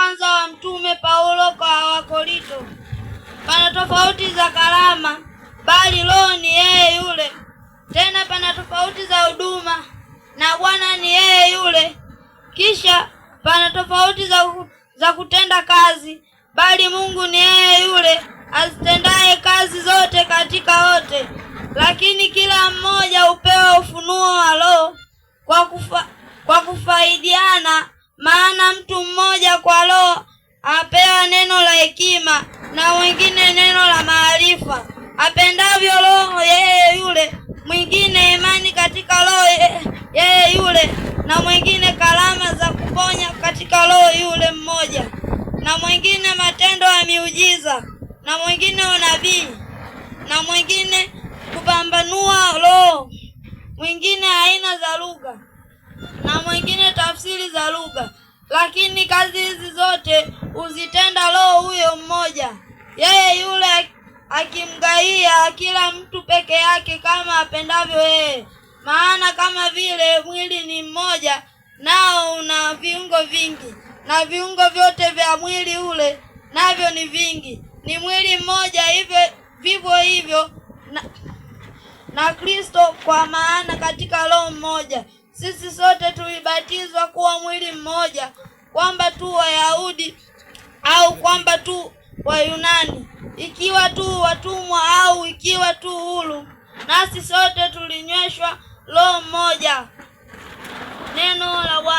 kwanza wa Mtume Paulo kwa Wakorinto. Pana tofauti za karama, bali Roho ni yeye yule. Tena pana tofauti za huduma, na Bwana ni yeye yule. Kisha pana tofauti za kutenda kazi, bali Mungu ni yeye yule azitendaye kazi zote katika wote. Lakini kila mmoja hupewa ufunuo wa Roho kwa kufaidiana. Maana mtu mmoja kwa Roho apewa neno la hekima, na mwingine neno la maarifa, apendavyo Roho yeye yule, mwingine imani katika Roho yeye yule, na mwingine karama za kuponya katika Roho yule mmoja, na mwingine matendo ya miujiza, na mwingine unabii, na mwingine kupambanua roho, mwingine aina za lugha, na mwingine tafsiri za lugha. Lakini kazi hizi zote huzitenda Roho huyo mmoja, yeye yule akimgawia kila mtu peke yake kama apendavyo yeye. Maana kama vile mwili ni mmoja, nao una viungo vingi, na viungo vyote vya mwili ule navyo ni vingi, ni mwili mmoja, hivyo vivyo hivyo na Kristo. Kwa maana katika Roho mmoja sisi sote tulibatizwa kuwa mwili mmoja, kwamba tu Wayahudi au kwamba tu Wayunani, ikiwa tu watumwa au ikiwa tu huru, nasi sote tulinyweshwa Roho mmoja. Neno la Bwana.